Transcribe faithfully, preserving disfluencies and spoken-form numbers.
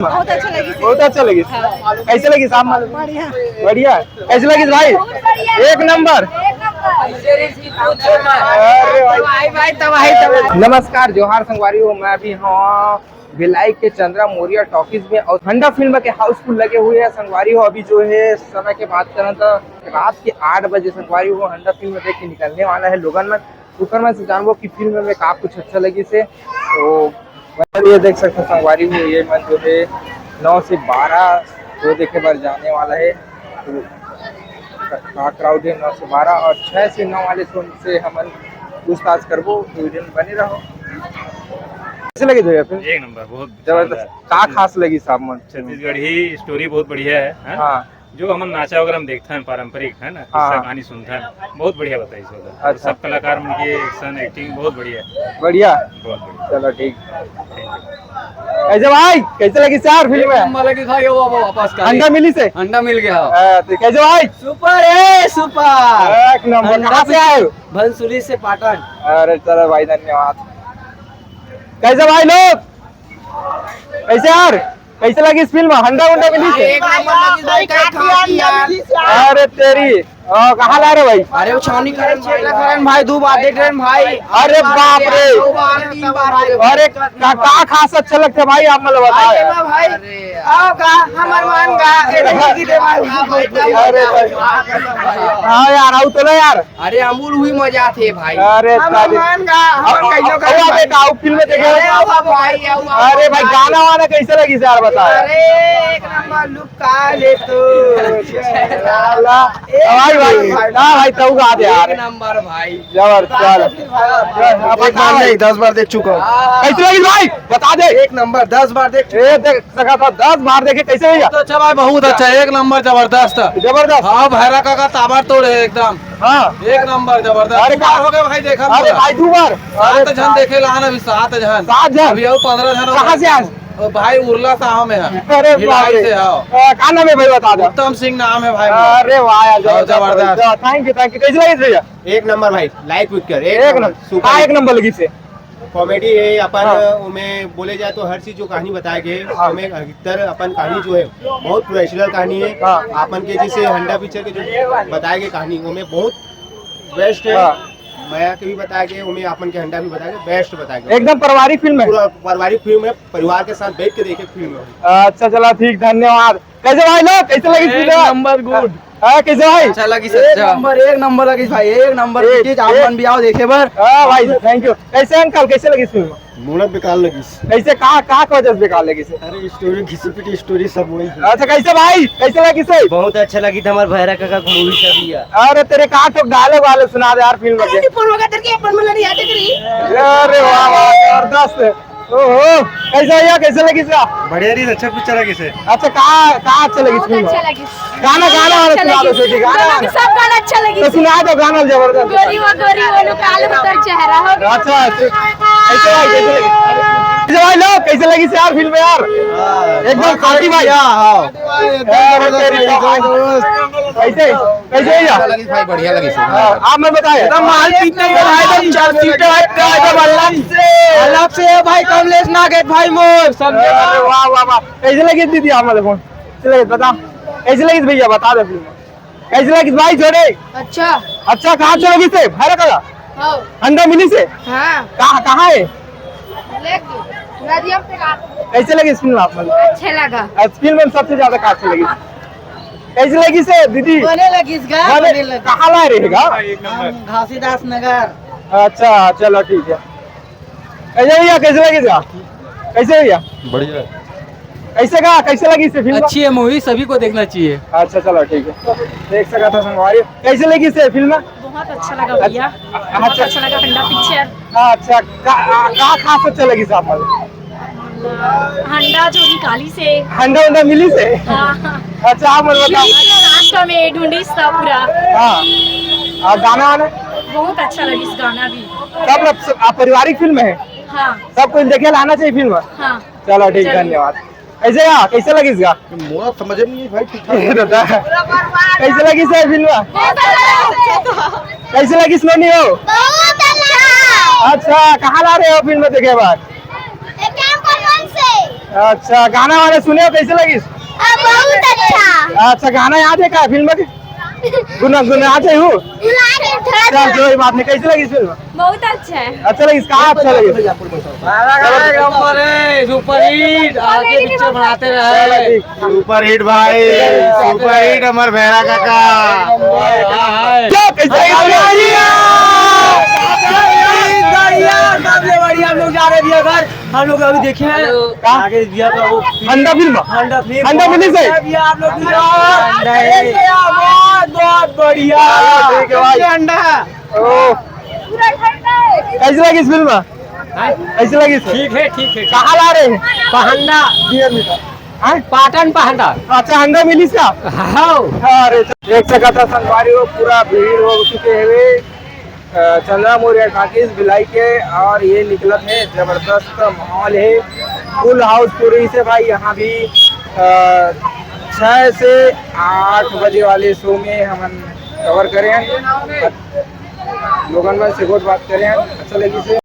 बहुत अच्छा लगिस। बहुत अच्छा लगिस। हाँ। कैसे लगिस आप मन? बढ़िया। बढ़िया। कैसे लगिस भाई? बहुत बढ़िया। एक नंबर। एक नंबर। अरे भाई। भाई, भाई, तबाही, तबाही। नमस्कार, जोहार संगवारी हो, मैं अभी हूँ भिलाई के चंद्रा मौर्य टॉकीज में और हंडा फिल्म के हाउसफुल लगे हुए हैं संगवारी हो। अभी जो है समय के बात करना तो रात के आठ बजे संगवारी हो हंडा फिल्म देख के निकलने वाला है लोगन मन। ओकर मन से जानबो कि फिल्म में का कुछ अच्छा लगिस हे। तो ये देख सकते हो संगवारी हो, ये मन जो है नौ से बारह शो देखे बर जाने वाला है। तो का क्राउड है नौ से बारह और छः से नौ वाले शो से हमन पूछताछ करबो। तो वीडियो में बने रहो। कैसे लगे भैया फिल्म? एक नंबर, बहुत जबरदस्त। शानदार। का खास लगिस आप मन? छत्तीसगढ़ी स्टोरी बहुत बढ़िया है, है ना? हाँ। जो हमन नाचा वगैरह में देखथन पारंपरिक, है ना, हाँ, किस्सा हाँ। कहानी सुनथन, बहुत बढ़िया बताइस हे। अच्छा। सब कलाकार मन के एक्शन, एक्टिंग बहुत बढ़िया। बढ़िया। बहुत बढ़िया। चलो ठीक। Thank you। कैसे भाई, कैसे लगिस यार फिल्म? एक नंबर लगिस भाई, वो, वो वापस का। अंडा मिलिस हे? अंडा मिल गया। हाँ, तो कैसे भाई? सुपर है, सुपर। एक नंबर। अंडा कहाँ से आए हो? भनसुली से पाटन। अरे चलो भाई, धन्यवाद। कैसे भाई लोग? कैसे यार? कैसे लगिस फिल्म? हंडा उंडा मिलिस हे? एक नंबर लगिस भाई, कई खास यार। अरे तेरी, आ, कहाँ ला रहे भाई? अरे वो छावनी करन भाई, करन भाई, दो बार देख रहे हैं भाई। अरे बाप रे। दो बार, तीन बार भाई। अरे का, का खास अच्छा लगता है भाई, आप मतलब बताओ भाई, यार। भाई। अरे आओ का, हमर मान का, ए, देखी दे भाई। अरे भाई। हाँ यार, आओ तो ना यार। अरे अमूल हुई मजा थे भाई। अरे हम तारी। मान का, हम अब, कहियो अब, का अब भाई। देखा, आओ फिल्म देखे। अरे आओ भाई, आओ, आओ। अरे भाई, गाना वाना कैसे लगिस यार, बता। अरे एक नंबर लुक का ले तू। साला। एक भाई, भाई, नंबर भाई। ना भाई, तू गा दे यार। एक नंबर भाई। जबरदस्त। अब एक बार नहीं, दस बार देख चुका हूँ। हाँ। कैसे लगिस भाई? बता दे। एक नंबर, दस बार देख चुका हूँ। ए, देख, सका था, दस बार देखे, कैसे भैया? बहुत अच्छा भाई, बहुत अच्छा, एक नंबर जबरदस्त। जबरदस्त। हाँ, भैरा काका ताबड़तोड़ है एकदम। हाँ। एक नंबर जबरदस्त। अरे दो बार का-, हो गए भाई, देखा अरे पूरा। भाई, दो बार। सात अरे जन सात। देखे ला ना अभी, सात जन। सात जन? अभी और पन्द्रह जन हो कहाँ गए। से आए? ओ भाई, उरला साहब में है। अरे भिलाई बाप रे। से, हाँ। अ, का नाम है भाई, बता दो। उत्तम सिंह नाम है भाई। अरे वाह यार, हाँ, जबरदस्त। जबरदस्त। Thank you, thank you। कैसे लगिस भैया? एक नंबर भाई, like with कर, एक एक नंबर, नंबर। Super। का एक नंबर लगिस हे? कॉमेडी है अपन, हाँ। उमे बोले जाए तो हर चीज जो कहानी बताए गए, हाँ। उमे अधिकतर अपन कहानी जो है बहुत प्रोफेशनल कहानी है। हाँ। अपन के जैसे हंडा पिक्चर के जो बताए गए कहानी, उमे बहुत बेस्ट है। हाँ। मया के भी बताए गए, उमे अपन के हंडा भी बताए गए, बेस्ट बताए गए। एकदम पारिवारिक फिल्म है। पूरा पारिवारिक फिल्म है, परिवार के साथ बैठ के देखे फिल्म है। अच्छा, चला ठीक, धन्यवाद। कैसे भाई लोग, कैसे लगिस एक फिल्म? नंबर गुड। हाँ, कैसे भाई? अच्छा लगिस, एक अच्छा। नंबर, एक नंबर लगिस भाई, एक नंबर एक, चीज, आप एक। मन भी आओ देखे बर। हाँ भाई, thank you। कैसे अंकल, कैसे लगिस फिल्म? मोला बेकार लगिस। कैसे, का, का के वजह से बेकार लगिस? अरे स्टोरी, घिसी पिटी स्टोरी सब वही है। अच्छा, कैसे भाई, कैसे लगिस? बहुत अच्छा लगिस, हमार भैरा काका के मूवी सब ही है। अरे तेरे का तो डायलॉग वाले सुना दे यार फिल्म के। अरे पूर्व का तेरे के अपन मन नहीं आते करी। अरे वाह वाह, जबरदस्त। ओहो, कैसा भैया, कैसे लगिस? बढ़िया रहिस, अच्छा पिक्चर लगिस। अच्छा, का, का अच्छा लगिस बहुत फिल्म? अच्छा लगिस। गाना, गाना वाला अच्छा सुना दो, लगिस। छोटी, गाना गाना। भी सब गाना अच्छा लगिस। तो सुना दो गाना जबरदस्त। गोरी वो, गोरी वो, लो काल उतर चेहरा हो। अच्छा, अच्छा। कैसे भाई, कैसे लगिस? कैसे भाई लोग, कैसे लगिस यार फिल्म यार? हाँ, एकदम हाँ, खाटी भाई। हाँ, हाँ। एकदम जबरदस्त, एकदम जबरदस्त। कैसे? कैसे भैया? अच्छा लगिस भाई, बढ़िया लगिस। हाँ, आप मन बताए। एकदम माल पीते हुए भाई, एकदम चार सीटर है, एकदम अलग से, अलग से है भाई, कमलेश नागेश भाई मोर, समझे? अरे वाह, वाह, वाह। कैसे लगिस दीदी आप मन ला? कैसे लगिस बता। कैसे लगिस भैया, बता दो फिल्म। कैसे लगिस भाई जोड़े? अच्छा। अच्छा, कहाँ चलो गई से? भैरा काका? हाँ। अंडा मिलिस हे? हाँ। कहाँ, कहाँ है? लेके। नदिया पे रात। कैसे लगिस फिल्म आप मन ला? अच्छे लगा। अच्छा, फिल्म में सबसे ज्यादा का अच्छा लगिस? कैसे लगिस हे दीदी? बने लगिस गा, बने बने लगा। कहाँ ला रहेगा? हम घासीदास नगर। अच्छा, चलो ठीक है। कैसे भैया, कैसे लगिस गा? कैसे भैया? बढ़िया है। कैसे गा, कैसे लगिस हे फिल्म? अच्छी है मूवी, सभी को देखना चाहिए। अच्छा, चलो ठीक है। देख सका था संगवारी, कैसे लगिस हे फिल्म? बहुत अच्छा लगा भैया, अच्छा। बहुत अच्छा लगा हंडा पिक्चर। अच्छा, का, का खास अच्छा लगिस आप मन ला? हंडा जो निकालिस हे। हंडा उंडा मिलिस हे? हाँ। अच्छा, आप मन बताओ। मिलिस हे, रास्ता में ढूंढिस था पूरा। हाँ। और गाना वाना? बहुत अच्छा लगिस गाना भी। सब लोग, सब, आप पारिवारिक फिल्म है? हाँ। सब कोई देखे ला आना चाहिए फिल्म? हाँ। चलो ठीक, चलो। धन्यवाद। कैसे गा? कैसे लगिस गा? मोला समझ में नहीं भाई, ठीक ठाक। ये दादा। कैसे लगिस हे फिल्म? कैसे लगिस नोनी हो? बहुत अच्छा। अच्छा, कहाँ ला रहे हो फिल्म देखे बर? एग्जाम कॉलेज से। अच्छा, गाना वाना सुने हो, कैसे लगिस? आ, बहुत अच्छा। अच्छा, गाना याद है का फिल्म के? गुना गुना आते हो? गुना के थोड़ा चल, सा। कोई बात नहीं, कैसे लगिस फिल्म? बहुत अच्छा है। अच्छा लगिस, कहाँ अच्छा लगिस? एक नंबर है, सुपरहिट, आगे पिक्चर बनाते रहे। सुपरहिट भाई, सुपरहिट हमर भैरा काका। क्या कैसे लगिस? बढ़िया, सबसे बढ़िया, हम लोग जा रहे हैं भैया घर। हम लोग अभी देखे हैं, कहाँ? आगे भैया का वो हंडा फिल्म। हंडा फिल्म। हंडा फिल्म से। भैया आप लोग भी जाओ। हंडा है। बहुत, बहुत बढ़िया। चलो, ठीक है भाई। ये हंडा है। ओ। पूरा ठंडा है। कैसे लगिस फिल्म? हाँ? कैसे लगिस? ठीक है, ठीक है। कहाँ ला रहे हैं? पहंदा। हैं? पाटन पहंदा। अच्छा, हंडा मिलिस का? हाँ। अरे, देख सकत हव संगवारी हो, पूरा भीड़ हो चुके हवे। अ, चंद्रा मौर्य टाकीज भिलाई के, और ये निकलत हे, जबरदस्त माहौल हे, फुल हाउस पूरी से भाई। यहाँ भी, अ, छह से आठ बजे वाले शो में हमन कवर करे हन, लोगन मन से गोठ बात करे हन, अच्छा लगिस हे।